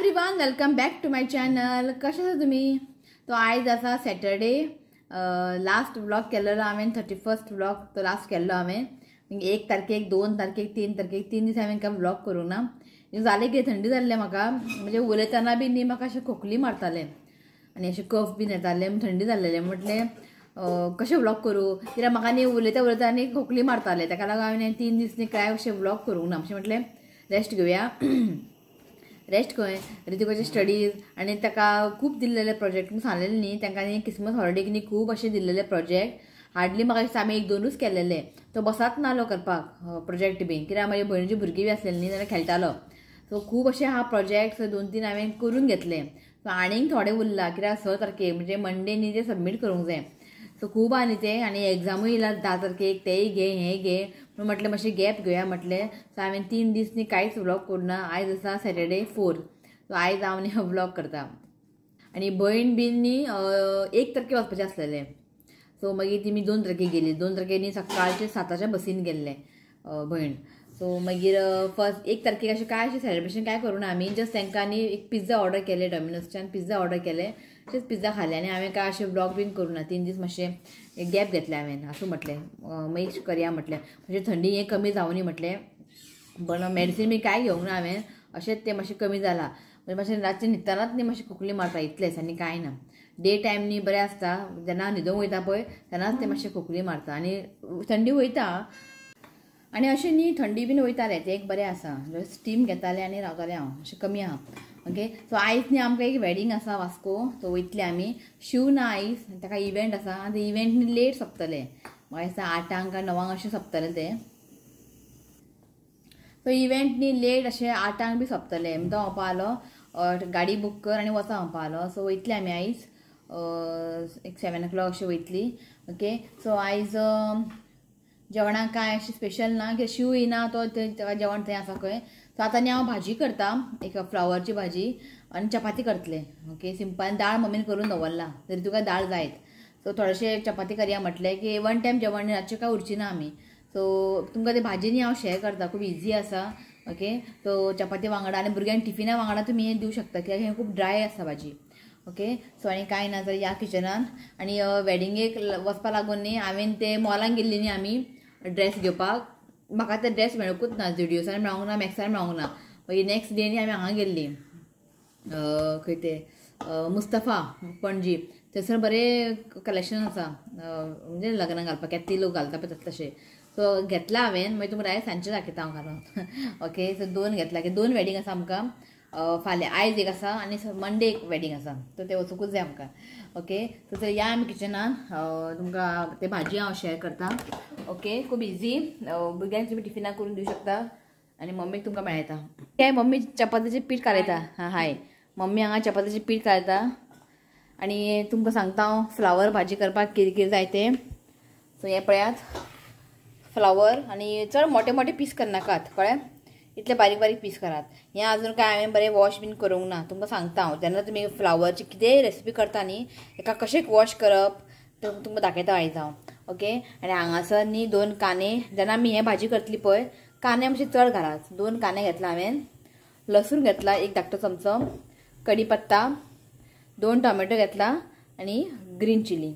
Everyone, welcome back to my channel. कशें आसा तुमी? तो आयज आसा सॅटरडे. लास्ट व्लॉग केल्लो हांवें, 31st vlog तो लास्ट केल्लो हांवें. 1 तारखेक, 2 तारखेक, 3 तारखेक, 3 दीस हांवें काय व्लॉग करूंक ना. जालें कितें, थंडी जाल्लें म्हाका, म्हणजे उलयतना बी न्ही म्हाका अशें खोकली मारतालें आनी अशें कफ बीन येतालें, थंडी जाल्लेलें. म्हटलें कशें व्लॉग करूं, कित्याक म्हाका न्ही उलयता उलयता न्ही खोकली मारतालें. ताका लागून हांवें 3 दीस न्ही काय अशें व्लॉग करूंक ना. अशें म्हटलें रेस्ट घेवया. रेस्ट खंय, ऋतिकाचे स्टडीज आनी ताका खूब दिल्लेले प्रोजेक्ट सांगलेले न्ही, तांकां न्ही क्रिसमस हॉलिडेक न्ही खूब अशें दिल्लेले प्रोजेक्ट. हार्डली म्हाका दिसता आमी 1-2 केल्लेले. तो बसात नालो करपाक प्रोजेक्ट बीन, कित्याक म्हाजी भयणीची भुरगीं बी आसलेली न्ही, जाल्यार खेळटालो. सो खूब अशें हा प्रोजेक्ट 2-3 हांवें करून घेतले. सो आनीक थोडे उरला, कित्याक 6 तारखेक म्हणजे मंडे न्ही ते सबमीट करूंक जाय. सो खूब आहा न्ही ते, आनी एग्जामूय येयला 10 तारखेक, तेय घे हें घे म्हणून म्हटलें मातशें गॅप घेवया म्हटलें. सो हांवें 3 दीस न्ही कांयच व्लॉग करूं ना. आयज आसा सॅटरडे 4, सो आयज हांव न्ही व्लॉग करता. आनी भयण बीन न्ही 1 तारखेक वचपाचें आसलेलें. सो मागीर ती 2 तारखेक गेली. 2 तारखेक न्ही सकाळचे 7च्या बसीन गेल्लें भयण. सो मागीर फर्स्ट 1 तारखेक अशें कांय अशें सेलिब्रेशन कांय करूं ना आमी. जस्ट तांकां न्ही एक पिझ्झा ऑर्डर केले, डॉमिनोजच्यान पिझ्झा ऑर्डर केले, तशेंच पिझ्झा खाले. आनी हांवें कांय अशें व्लॉग बीन करूं ना. 3 दीस मातशें गॅप घेतलें हांवें. आसूं म्हटलें मागीर करया म्हटलें, म्हणजे थंडी हें कमी जावनी म्हटलें. पण मेडिसीन बी कांय घेवंक ना हांवें, अशेंच तें मातशें कमी जालां. म्हणजे मातशें रातचें न्हिदतनाच न्ही मातशें खोकली मारता इतलेंच, आनी कांय ना. डे टायम न्ही बरें आसता, जेन्ना न्हिदोंक वयता पळय तेन्नाच तें मातशें खोकली मारता आनी थंडी वयता. आनी अशें न्ही थंडी बीन वयतालें, तें एक बरें आसा. स्टीम घेतालें आनी रावतालें हांव, अशें कमी आहा. ओके, सो आयज न्ही आमकां एक वेडींग आसा वास्को, सो वयतले आमी. शिव ना आयज, ताका इव्हेंट आसा आनी इव्हेंट न्ही लेट सोंपतलें, म्हाका दिसता 8 काय 9 अशें सोंपतलें तें. सो इव्हेंट न्ही लेट अशें 8 बी सोंपतलें. तो म्हणपा आलो गाडी बूक कर आनी वचा म्हणपा आलो. सो वयतले आमी आयज एक 7 o'clock अशें वयतली. ओके, सो आयज जेवणाक कांय अशें स्पेशल ना, कित्याक शिव येना तो ताका जेवण थंय आसा खंय. सो आतां न्ही हांव भाजी करता, एक फ्लावरची भाजी आनी चपाती करतलें. Okay, simple. दाळ मम्मीन करून दवरला, तरी तुका दाळ जायत. सो थोडेशें चपाती करया म्हटलें की वन टायम जेवण रातचें काय उरची ना आमी. सो तुमकां ते भाजी न्ही हांव शेअर करता, खूब इजी आसा. ओके, सो चपाती वांगडा आनी भुरग्यांक टिफिना वांगडा तुमी हें दिवं शकता, कित्याक हें खूब ड्राय आसा भाजी. ओके, सो आनी कांय ना तर ह्या किचनान. आनी वेडिंगेक वचपा लागून न्ही हांवें ते मॉलान गेल्ली न्ही आमी ड्रेस घेवपाक. म्हाका ते ड्रेस मेळुंकूच ना, जुडियोसान मेळोंक ना, मॅक्सान मेळोंक ना. मागीर नेक्स्ट डे न्ही आमी हांगा गेल्ली खंय ते मुस्तफा पणजी, थंयसर बरें कलेक्शन आसा, म्हणजे लग्नाक घालपाक कितले लोक घालता पळय तशें. सो घेतला हांवें, मागीर तुमकां डायरेक्ट सांजचें दाखयता हांव घालून. ओके, सो 2 घेतला, की 2 वेडींग आसा आमकां फाल्यां. आयज एक आसा आनी मंडे एक वेडींग आसा, सो तें वचुंकूच जाय आमकां. ओके, सो या आमी किचनान, तुमकां ते भाजी हांव शेअर करता. ओके, खूब इजी, भुरग्यांक तुमी टिफिनाक करून दिवं शकता आनी मम्मीक तुमकां मेळटा. काय मम्मी चपातीचें पीठ काडयता. हां, हाय मम्मी हांगा चपातीचें पीठ काडयता आनी तुमकां सांगता हांव फ्लावर भाजी करपाक कितें कितें जाय तें. सो हें पळयात फ्लावर, आनी चड मोटे मोटे पीस करनाकात, कळ्ळें, इतले बारीक बारीक पीस करात. हें अजून काय हांवें बरें वॉश बीन करूंक ना. तुमकां सांगता हांव, जेन्ना तुमी फ्लावरची कितेंय रेसिपी करता न्ही हेका कशें वॉश करप तें तुमकां दाखयता आयज हांव. ओके, आनी हांगासर न्ही 2 कांदे, जेन्ना आमी हें भाजी करतली पळय कांदे मातशे चड घालात. 2 कांदे घेतला हांवें, लसूण घेतला एक धाकटो चमचो, कढीपत्ता, 2 टोमॅटो घेतला आनी ग्रीन चिली.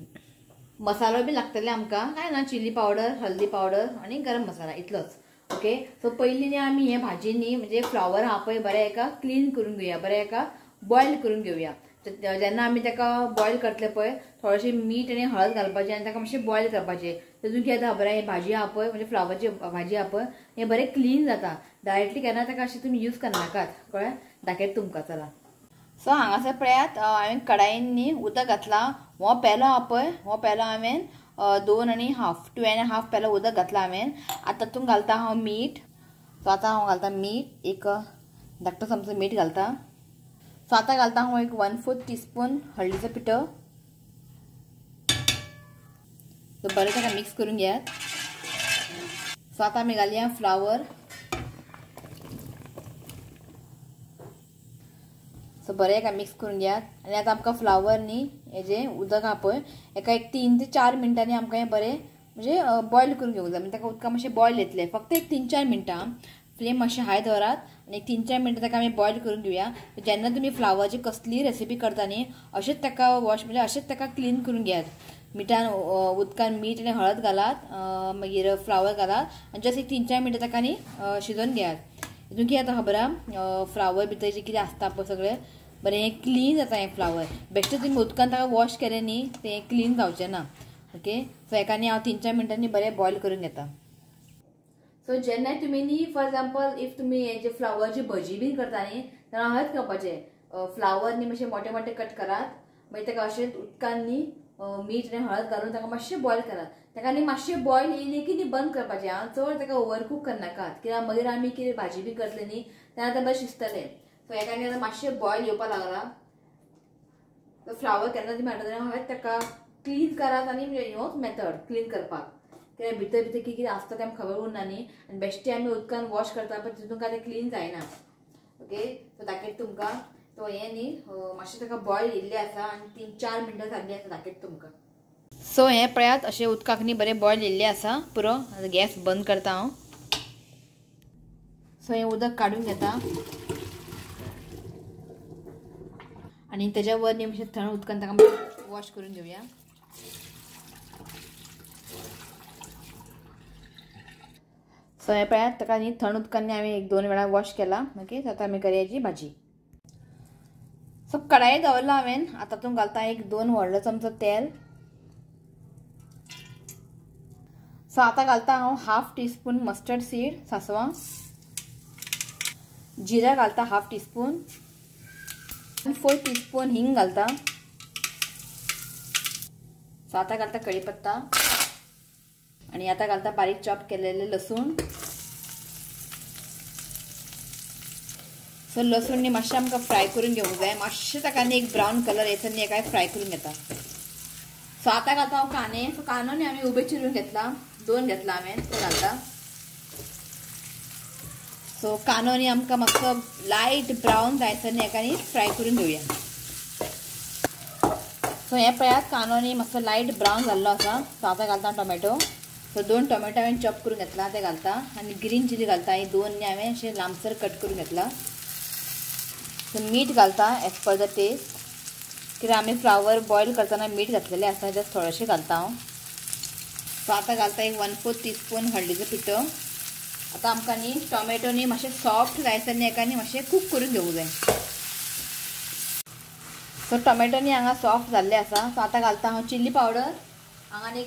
मसालो बी लागतले आमकां, कांय ना, चिली पावडर, हल्दी पावडर आनी गरम मसाला इतलोच. ओके, सो पयलीं न्ही आमी हें भाजी न्ही म्हणजे फ्लावर आहा पळय बरें एका क्लीन करून घेवया, बरें एका बॉयल करून घेवया. जेन्ना आमी ताका बॉयल करतले पळय थोडेशें मीठ आनी हळद घालपाचें आनी ताका मातशें बॉयल करपाचें. तेतून कितें जाता, बरें भाजी आहा पळय म्हणजे फ्लावरची भाजी आहा पळय हें बरें क्लीन जाता. डायरेक्टली केन्ना ताका अशें तुमी यूज करनाकात, कळ्ळें, दाखयता तुमकां चला. सो हांगासर पळयात हांवें कडायेन न्ही उदक घातलां. हो पेलो आहा पळय, हो पेलो हांवें 2.5 2.5 पेलो उदक घातलां हांवें. आतां तातूंत घालता हांव मीठ. सो आतां हांव घालता मीठ, एक धाकटो चमचो मीठ घालता. सो आतां घालता हांव एक 1/4 टीस्पून हळदीचो पिठो. सो बरें ताका मिक्स करून घेयात. सो आतां आमी घालया फ्लावर. सो बरें एका मिक्स करून घेयात. आनी आतां आमकां फ्लावर न्ही हेजें उदक आहा पळय एका एक 3 ते 4 मिनटांनी आमकां हें बरें म्हणजे बॉयल करून घेवंक जाय. म्हणजे ताका उदकां मातशें बॉयल येतलें, फक्त एक 3-4 मिनटां. फ्लेम मातशें हाय दवरात आनी एक 3-4 मिनटां ताका आमी बॉयल करून घेवया. जेन्ना तुमी फ्लावराची कसलीय रेसिपी करता न्ही अशेंच ताका वॉश म्हणजे अशेंच ताका क्लीन करून घेयात. मिठान उदकान मीठ आनी हळद घालात, मागीर फ्लावर घालात आनी जस्ट एक 3-4 मिनटां ताका न्ही शिजोवन घेयात. हितून कितें जाता खबर आहा, फ्लावर भितर जें कितें आसता पळय सगळें बरें हें क्लीन जाता. हें फ्लावर बेश्टें तुमी उदकान ताका वॉश केलें न्ही तें क्लीन जावचें ना. ओके, सो हेका न्ही हांव 3-4 मिनटांनी बरें बॉयल करून घेता. सो जेन्ना तुमी न्ही फॉर एग्जाम्पल if तुमी हे जे फ्लावरची भजी बीन करता न्ही तेन्ना हळद करपाचें. फ्लावर न्ही मातशें मोटे मोटे कट करात, मागीर ताका अशें उदकान न्ही मीठ आनी हळद घालून ताका मातशें बॉयल करात. ताका न्ही मातशें बॉयल येयलें की न्ही बंद करपाचें. हांव चड ताका ओवरकूक करनाकात कित्याक मागीर आमी कितें भाजी बी करतले न्ही तेन्ना तें बरें शिजतलें. सो हेका न्ही आतां मातशें बॉयल येवपाक लागला. सो फ्लावर केन्ना तुमी हाडटा तेन्ना हळद ताका क्लीन करात आनी ह्योच मेथड क्लीन करपाक, कित्याक भितर भितर कितें कितें आसता तें आमकां खबर उरना न्ही आनी बेश्टें आमी उदकान वॉश करता पण तितून काय तें क्लीन जायना. ओके, सो दाखयता तुमकां. तो हें न्ही मातशें ताका बॉयल येयल्लें आसा आनी 3-4 मिनटां जाल्लीं आसा, दाखयता तुमकां. सो हें पळयात अशें उदकाक न्ही बरें बॉयल येयल्लें आसा पुरो. आतां गॅस बंद करता हांव. सो हें उदक काडून घेता आनी तेज्या वर न्ही मातशें थंड उदकान ताका वॉश करून घेवया. सो हें पळयात ताका न्ही थंड उदकान हांवें 1-2 वेळा वॉश केला. ओके, आतां आमी करया हेजी भाजी. सो कढाई दवरला हांवें. आतां तातूंत घालता 1-2 व्हडलो चमचो तेल. सो आतां घालता हांव 1/2 टीस्पून मस्टर्ड सीड सासवां, जिरा घालता 1/2 टीस्पून, 4 टीस्पून हिंग घालता. सो आतां घालता कढीपत्ता आनी आतां घालता बारीक चॉप केलेले लसूण. सो लसूण न्ही मातशें आमकां फ्राय करून घेवंक जाय. मातशें ताका न्ही एक ब्रावन कलर येता न्ही काय फ्राय करून घेता. सो आतां घालता हांव कांदे. सो कांदो न्ही आमी उबे चिरून घेतला, 2 घेतला हांवें, तो घालता. सो कांदो न्ही आमकां मातसो लायट ब्रावन जायसर न्ही हेका न्ही फ्राय करून घेवया. सो हें पळयात कांदो न्ही मातसो लायट ब्रावन जाल्लो आसा. सो आतां घालता टोमॅटो. सो 2 टोमॅटो हांवें चॉप करून घेतला ते घालता आनी ग्रीन चिली घालता. ही 2 न्ही हांवें अशें लांबसर कट करून घेतला. सो मीठ घालता एज पर the test, कित्याक आमी फ्लावर बॉयल करतना मीठ घातलेलें आसा, जस्ट थोडेशें घालता हांव. सो आतां घालता एक 1/4 टीस्पून हळदीचो पिठो. आतां आमकां न्ही टोमॅटो न्ही मातशें सॉफ्ट जायसर न्ही हेका न्ही मातशें कूक करून घेवंक जाय. सो टोमॅटो न्ही हांगा सॉफ्ट जाल्ले आसा. सो आतां घालता हांव चिल्ली पावडर. हांगा न्ही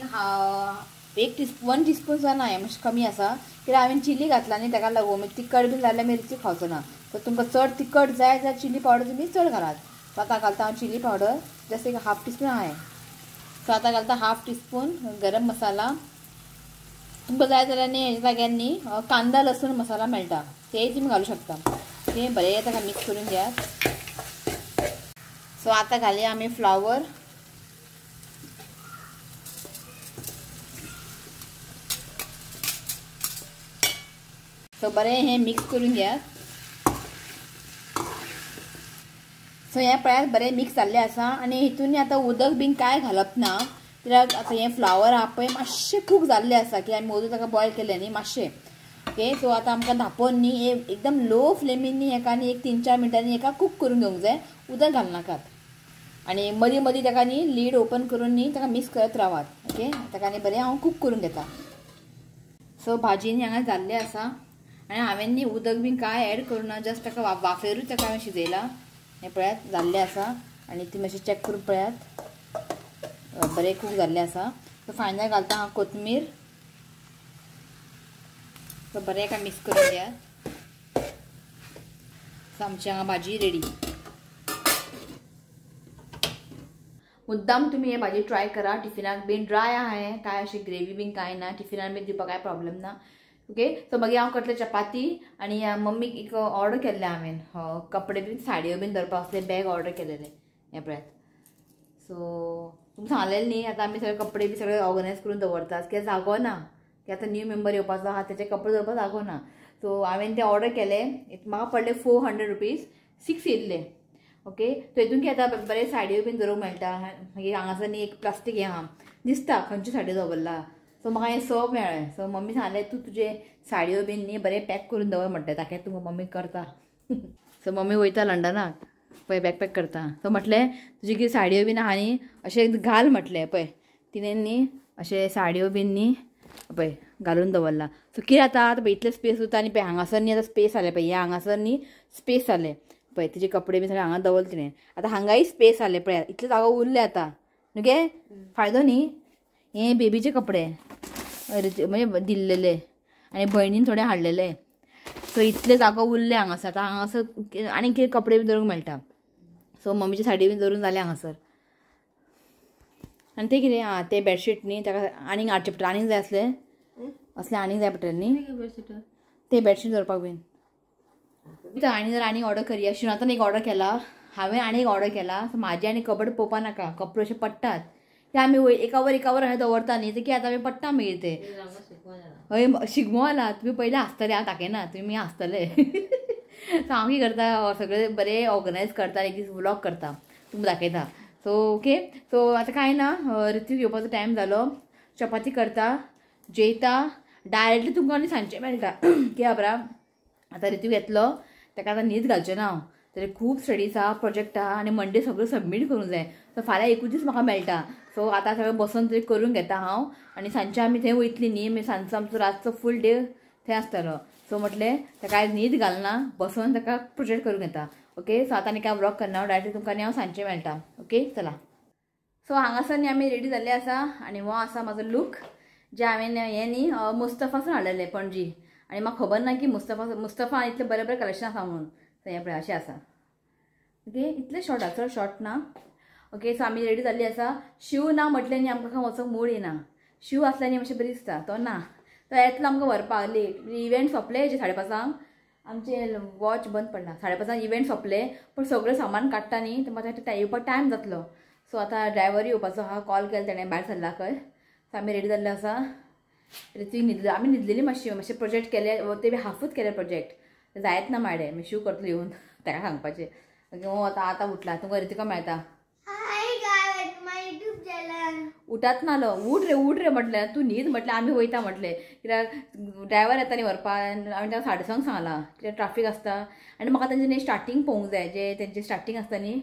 1 टीस्पून सुद्दां ना, हें मातशें कमी आसा कित्याक हांवें चिली घातला न्ही ताका लागून मागीर तिखट बीन जाल्यार मिरची खावचो ना. सो तुमकां चड तिखट जाय जाल्यार चिली पावडर तुमी चड घालात. सो आतां घालता हांव चिली पावडर जस्ट एक 1/2 टीस्पून हांवें. सो आतां घालता 1/2 टीस्पून गरम मसाला. तुमकां जाय जाल्यार न्ही हेज्या जाग्यार न्ही कांदा लसूण मसाला मेळटा तेय तुमी घालूं शकता. तें बरें ताका मिक्स करून घेयात. सो आतां घालया आमी फ्लावर. सो बरें हें मिक्स करून घेयात. सो हें पळयात बरें मिक्स जाल्लें आसा आनी हितून आतां उदक बीन कांय घालप ना, कित्याक आतां हें फ्लावर आहा पळय मातशें कूक जाल्लें आसा की आमी उदक ताका बॉयल केलें न्ही मातशें. ओके, सो आतां आमकां धांपोवन न्ही एकदम लो फ्लेमीन न्ही हेका न्ही एक 3-4 मिनटांनी हेका कूक करून घेवंक जाय. उदक घालनाकात आनी मदीं मदीं ताका न्ही लीड ओपन करून न्ही ताका मिक्स करत रावात. ओके, ताका न्ही बरें हांव कूक करून घेता. सो भाजी न्ही हांगा जाल्लें आसा आनी हांवें न्ही उदक बीन कांय एड करूं ना, जस्ट ताका वाफेरूच ताका हांवें शिजयला. हें पळयात जाल्लें आसा आनी ती मातशें चॅक करून पळयात बरें कूक जाल्लें आसा. सो फायनल घालता हांव कोथमीर. सो बरें एका मिक्स करून घेयात. सो आमची हांगा भाजी रेडी. मुद्दाम तुमी हे भाजी ट्राय करा. टिफिनाक बीन ड्राय आहा हें, कांय अशें ग्रेवी बीन कांय ना, टिफिनान बीन दिवपाक कांय प्रॉब्लम ना. ओके, सो मागीर हांव करतलें चपाती आनी मम्मीक एक ऑर्डर केल्लें हांवें, कपडे बीन साडयो बीन दवरपाक आसले बॅग ऑर्डर केलेलें. हें पळयात. सो तुमकां सांगलेलें न्ही आतां आमी सगळे कपडे बी सगळे ऑर्गनायज करून दवरतात कित्याक जागो ना, की आतां न्यू मेंबर येवपाचो आहा तेचे कपडे दवरपाक जागो ना. सो हांवें ते ऑर्डर केले, म्हाका पडले 400 रुपीज, 6 येयल्ले. ओके, सो हितून कितें आतां बरे साडयो बीन दवरूंक मेळटा. मागीर हांगासर न्ही एक प्लास्टीक हें आहा दिसता खंयच्यो साडयो दवरला. सो म्हाका हें 6 मेळ्ळें. सो मम्मी सांगलें तूं तुजे साडयो बीन न्ही बरें पॅक करून दवर म्हणटा, ताका तुमकां मम्मी करता. सो मम्मी वयता लंडनाक पळय बॅकपॅक करता. सो म्हटलें तुजी कितें साडयो बीन आहा न्ही अशें घाल म्हटलें. पळय तिणें न्ही अशें साडयो बीन न्ही पळय घालून दवरला. सो कितें जाता आतां पळय इतलें स्पेस उरता आनी पळय हांगासर न्ही आतां स्पेस जालें. पळय हें हांगासर न्ही स्पेस जालें. पळय तिजे कपडे बी सगळे हांगा दवरले तिणें. आतां हांगाय स्पेस जालें. पळय इतले जागो उरले आतां न्हू गे, फायदो न्ही. हे बेबीचे कपडे म्हणजे दिल्लेले आनी भयणीन थोडे हाडलेले. सो इतले जागो उरले हांगासर. आतां हांगासर आनी कितें कपडे बी दवरूंक मेळटा. सो मम्मीची साडी बी दवरून जाले हांगासर. आनी ते कितें आं ते बेडशीट न्ही ताका आनीक हाडचें पडटलें, आनीक जाय आसलें असलें आनीक जाय पडटलें न्ही ते बेडशीट दवरपाक बीन. आनी जर आनीक ऑर्डर करया. शिवनाथान एक ऑर्डर केला, हांवें आनी एक ऑर्डर केला. सो म्हाजी आनी कबड पळोवपा नाका, कपडे अशे पडटात ते आमी एकावर एकावर अशें दवरता न्ही, ते कितें आतां आमी पडटा मागीर ते. हय शिगमो आला, तुमी पयलीं हांसतले, हांव दाखयना, तुमी हांसतले. सो हांव कितें करता सगळें बरें ऑर्गनायज करता, एक दीस व्लॉग करता, तुमकां दाखयता. सो ओके, सो आतां कांय ना, ऋत्विक येवपाचो टायम जालो. चपाती करता, जेयता, डायरेक्टली तुमकां आनी सांजचें मेळटा. कित्याक खबर आतां ऋत्विक येतलो, ताका आतां न्हीद घालचें ना हांव, तरी खूब स्टडीज आहा, प्रोजेक्ट आहा आनी मंडे सगळें सबमीट करूंक जाय. सो फाल्यां एकूच दीस म्हाका मेळटा. सो आतां सगळें बसून तरी करून घेता हांव आनी सांजचें आमी थंय वयतली न्ही, मागीर सांजचो आमचो रातचो फूल डे थंय आसतलो. सो म्हटलें ताका आयज न्हीद घालना, बसून ताका प्रोजेक्ट करून घेता. ओके, सो आतां आनी काय व्लॉग करना हांव, डायरेक्टली तुमकां आनी हांव सांजचें मेळटा. ओके चला. सो हांगासर न्ही आमी रेडी जाल्ले आसा आनी हो आसा म्हाजो लूक जे हांवें हें न्ही मुस्तफासून हाडलेलें पणजी. आनी म्हाका खबर ना की मुस्तफा इतलें बरें बरें कलेक्शन आसा म्हणून. सो हें पळय अशें आसा. ओके, इतलें शॉर्ट आसा, चड शॉर्ट ना. ओके, सो आमी रेडी जाल्ली आसा. शिव ना म्हटलें न्ही आमकां खंय वचोंक मूड येना. शिव आसल्यार न्ही मातशें बरें दिसता, तो ना, तो येतलो आमकां व्हरपाक लेट. इव्हेंट सोंपले जे 5:30, आमचें वॉच बंद पडला. 5:30 इव्हेंट सोंपले, पूण सगळें सामान काडटा न्ही ते म्हाका येवपाक टायम जातलो. सो आतां ड्रायव्हर येवपाचो आहा, कॉल केलो तेणें, भायर सरला खंय. सो आमी रेडी जाल्ले आसा. ऋत्विक न्हिदलो, आमी न्हिदलेली मातशी, मातशें प्रोजेक्ट केले ते बी हाफूच केले प्रोजेक्ट, जायत ना माडे. मागीर शिव करतलो येवन ताका सांगपाचें. ओके, हो आतां आतां उठला, तुमकां ऋतिका मेळटा. उठात ना लो, उठ रे उठ रे म्हटलें, तूं न्हीद म्हटलें, आमी वयता म्हटलें. कित्याक ड्रायव्हर येता न्ही व्हरपाक, हांवें ताका 6:30 सांगलां, कित्याक ट्राफीक आसता आनी म्हाका तेंचे न्ही स्टार्टींग पळोवंक जाय, जे तेंचे स्टार्टींग आसता न्ही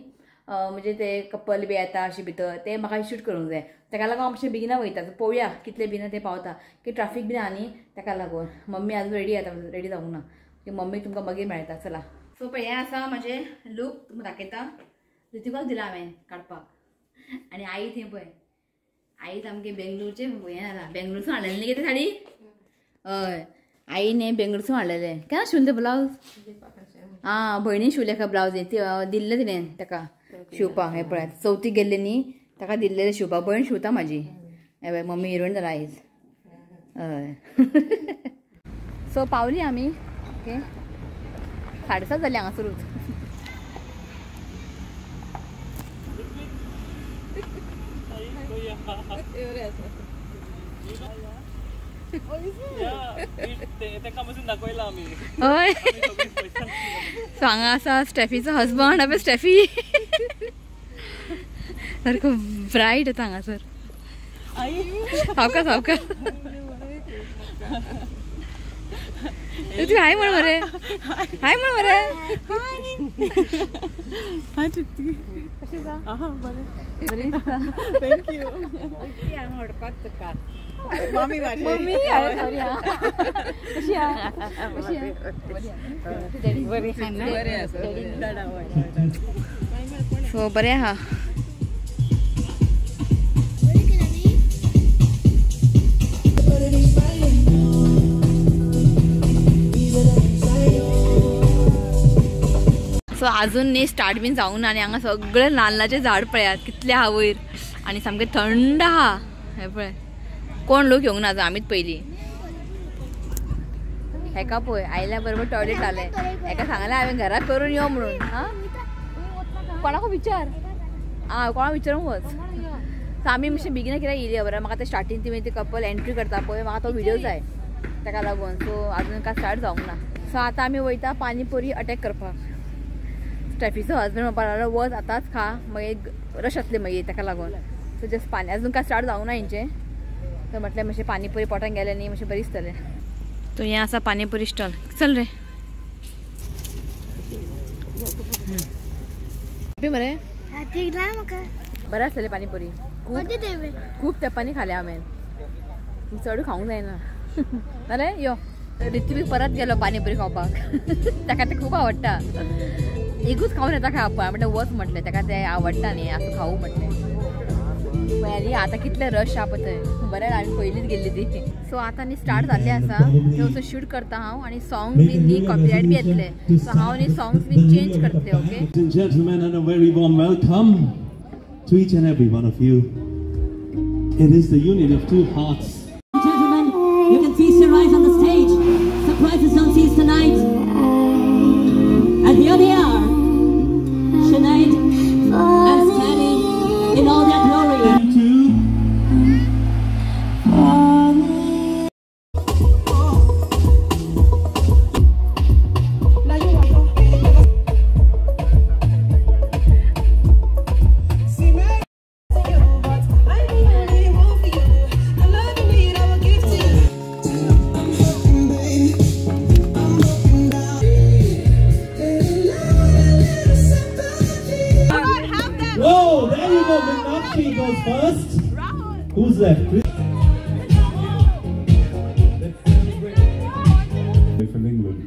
म्हणजे ते कपल बी येता अशें भितर, ते म्हाका शूट करूंक जाय. ताका लागून हांव मातशें बेगिना वयता, पळोवया कितले बेगिना ते पावता, की ट्राफीक बीन आहा न्ही ताका लागून. मम्मी आजून रेडी जाता, रेडी जावंक ना, की मम्मी तुमकां मागीर मेळटा. चला. सो पळय हें आसा म्हाजें लूक, तुमकां दाखयता. ऋतिकाक दिलां हांवें काडपाक. आनी आई थंय पळय, आई सामकें बेंगलोरचें हें जालां, बेंगलोरसून हाडलेलें न्ही कितें साडी. हय, आईन हें बेंगलोरसून हाडलेलें. केन्ना शिवलें तें ब्लावज? आं, भयणीन शिवलें खंय ब्लावज, हें दिल्लें तिणें ताका शिवपाक. हें पळय चवथीक गेल्लें न्ही ताका दिल्लें शिवपाक, भयण शिवता म्हाजी. हें पळय मम्मी हिरोइन जाला आयज. हय. सो पावली आमी. ओके, 7:30 जालीं हांगासरूच. हय, सो हांगा आसा स्टेफीचो हजबंड. अबे स्टेफी सारको ब्रायट येता हांगासर. सावकाश सावकाश. तूं हाय म्हण मरे, हाय म्हण मरे. हाय तृप्ती, कशें आसा? आहा बरें, बरें दिसता. Thank you. तुका मम्मी माझी मम्मी, सॉरी. कशी आहा? कशी आहा? बरी बरें आसा. सो बरें आहा. सो अजून न्ही स्टार्ट बीन जावंक ना आनी हांगा सगळे नाल्लाचे झाड पळयात कितले आहा वयर, आनी सामकें थंड आहा. हें पळय कोण लोक येवंक ना आजून, आमीच पयलीं. हेका पळय आयल्या बरोबर टॉयलेट जालें, हेका सांगलें हांवें घरात करून यो म्हणून. आं, कोणाकू विचार, आं कोणाक विचारूंक वच. सो आमी मातशें बेगीन कित्याक येयली खबर, म्हाका ते स्टार्टींग ती कपल एंट्री करता पळय, म्हाका तो व्हिडियो जाय ताका लागून. सो अजून काय स्टार्ट जावंक ना. सो आतां आमी वयता पानीपुरी अटॅक करपाक. स्टेफीचो हजबंड म्हणपाक लागलो वच आतांच खा, मागीर रश आसले मागीर ताका लागून. सो जस्ट पानी अजून काय स्टार्ट जावंक ना हेंचें. तर म्हटलें मातशें पानीपुरी पोटान गेलें न्ही मातशें बरी दिसतलें. तो हें आसा पानीपुरी स्टॉल. चल रे मरे बरें आसलेलें पानीपुरी. खूब तेंपांनी खाल्या हांवें, चड खावंक जायना. अरे यो ऋत्विक परत गेलो पानीपुरी खावपाक. ताका तें खूब आवडटा, एकूच खावन येता खावपाक. म्हटलें वच म्हटलें, ताका तें आवडटा न्ही आसूं खावूं म्हटलें. पळय आतां कितलें रश आहा पळय थंय. बरें आमी पयलींच गेल्ली ती. सो आतां न्ही स्टार्ट जाल्लें आसा, थंय वचून शूट करता हांव आनी सॉंग्स बी न्ही कॉपीरायट बी येतले, सो हांव न्ही सॉंग्स बी चेंज करतलें. Okay. Gentlemen, and a very warm welcome to each and every one of you. It is the union of two hearts. Gentlemen, you can feast your eyes on the stage. Surprises don't cease tonight. And here they are, Sinead and Stanley in all their glory. Whoa, there you go, Meenakshi goes first. Who's left? From England.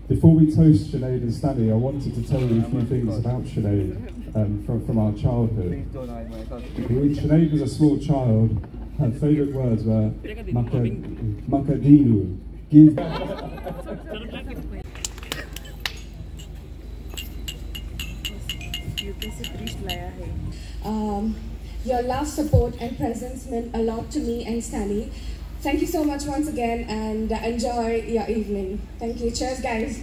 Before we toast Sinead and Stanley, I wanted to tell you a few things about Sinead from our childhood. When Sinead was a small child, her favourite words were Makadinu, give. Your love, support and presence meant a lot to me and Stanley. Thank you so much once again and enjoy your evening. Thank you. Cheers, guys.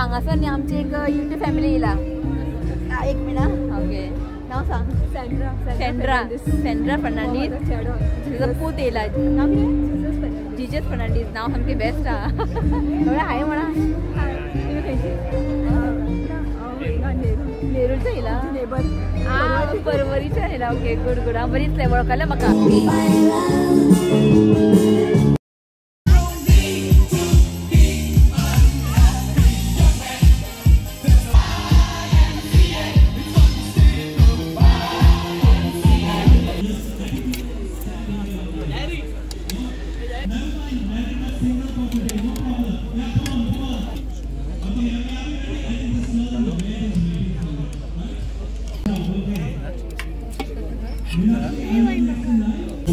हांगासर न्ही आमची एक YouTube family येयला. एक minute. Okay, नांव सांग. Sandra. Sandra Fernandes. तिजो पूत येयला, नांव कितें? जिजस फर्नांडीस. नांव सामकें बेस्ट आहा. सगळें हाय म्हणा. तुमी खंयची? नेरूलच्या येयला? आं, परवरीच्या येयला. Okay, good good. हांव बरी दिसलें, वळखलें म्हाका.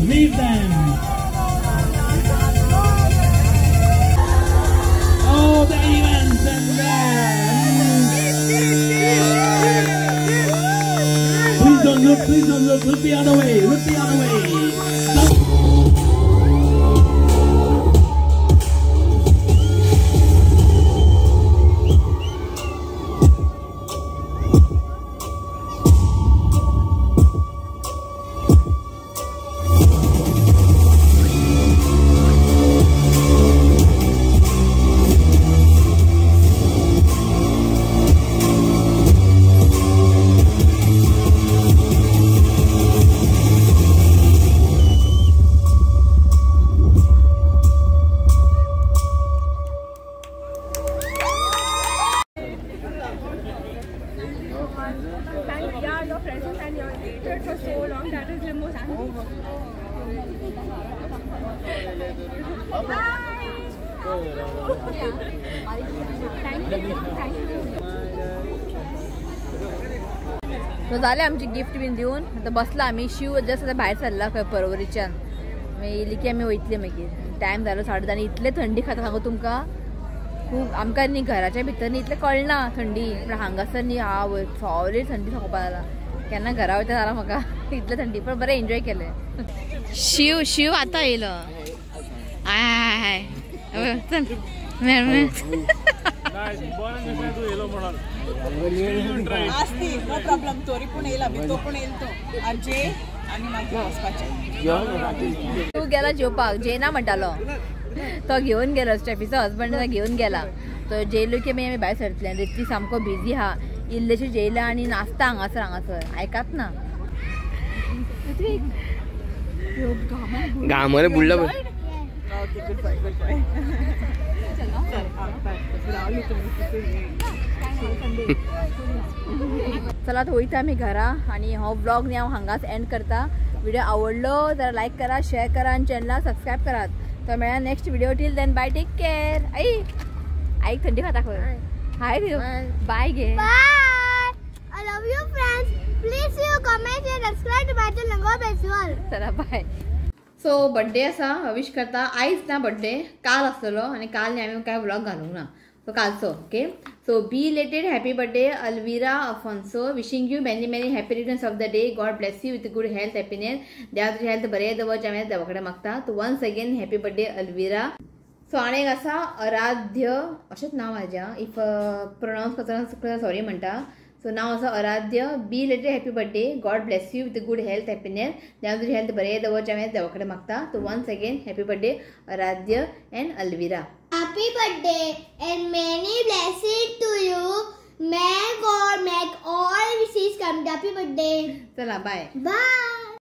Leave them. Oh, there he went, and there. Please don't look, please don't look. Look the other way, look the other way. Stop. Yeah, your presence and your waited for so long. That is the most. Hi. Thank you. Thank you. So जालें आमची gift बीन दिवन आतां बसला आमी. Shiv just आतां भायर सरला खंय परवरीच्यान. मागीर येयली की आमी वयतली. मागीर टायम जालो 10:30 आनी इतले थंडी खाता सांगू तुमकां खूब. आमकां न्ही घराच्या भितर न्ही इतलें कळना थंडी, पूण हांगासर न्ही आवय सॉलीड थंडी सांगपा जाला. केन्ना घरा वयता जाला म्हाका इतलें थंडी, पण बरें एन्जॉय केलें. शिव शिव आतां येयलो. हाय हाय हाय चल मेळ मेळ. आसती नो प्रॉब्लेम. तोरी पण येयला बी, तो पण येईल तो आजे आनी मागीर वचपाचें. तूं गेला जेवपाक, जेना म्हणटालो तो घेवन गेलो. स्टेफीचो हजबंड घेवन गेला. तो जेयलो की मागीर आमी भायर सरतले. रिती सामको बिजी आहा. इल्लेशें जेयला आनी नाचता हांगासर हांगासर आयकात ना. घामाने बुडला. चला वयता आमी घरा आनी हो व्लॉग न्ही हांव हांगाच एंड करता. व्हिडिओ आवडलो जाल्यार लायक करा, शेअर करा आनी चॅनलाक सबस्क्रायब करात. तो मेळ्ळा next video. Till then bye, take care. आई आईक थंडी खाता खंय. हाय बाय गे. Bye. I love you friends. Please you comment and subscribe to my channel. God bless you all. चला बाय. सो बड्डे आसा, विश करता. आयज ना बड्डे, काल आसतलो आनी काल न्ही आमी काय व्लॉग घालूंक ना, so कालचो. Okay so belated happy birthday Alvira Afonso. Wishing you many many happy returns of the day. God bless you with good health, happiness. देवा तुजी हेल्थ बरें दवरचें आमी देवा कडेन मागता. So once again happy birthday Alvira. So आनी एक आसा आराध्य, अशेंच नांव म्हाजें, if pronounce करतना सॉरी म्हणटा. सो नांव आसा Aaradhya. Belated happy birthday. God bless you with good health, happiness. देवा तुजी हेल्थ बरें दवरचें आमी देवा कडेन मागता. So once again happy birthday Aaradhya and Alvira. Happy birthday and many blessings to you. May God make all wishes come. Happy birthday. चला बाय बाय.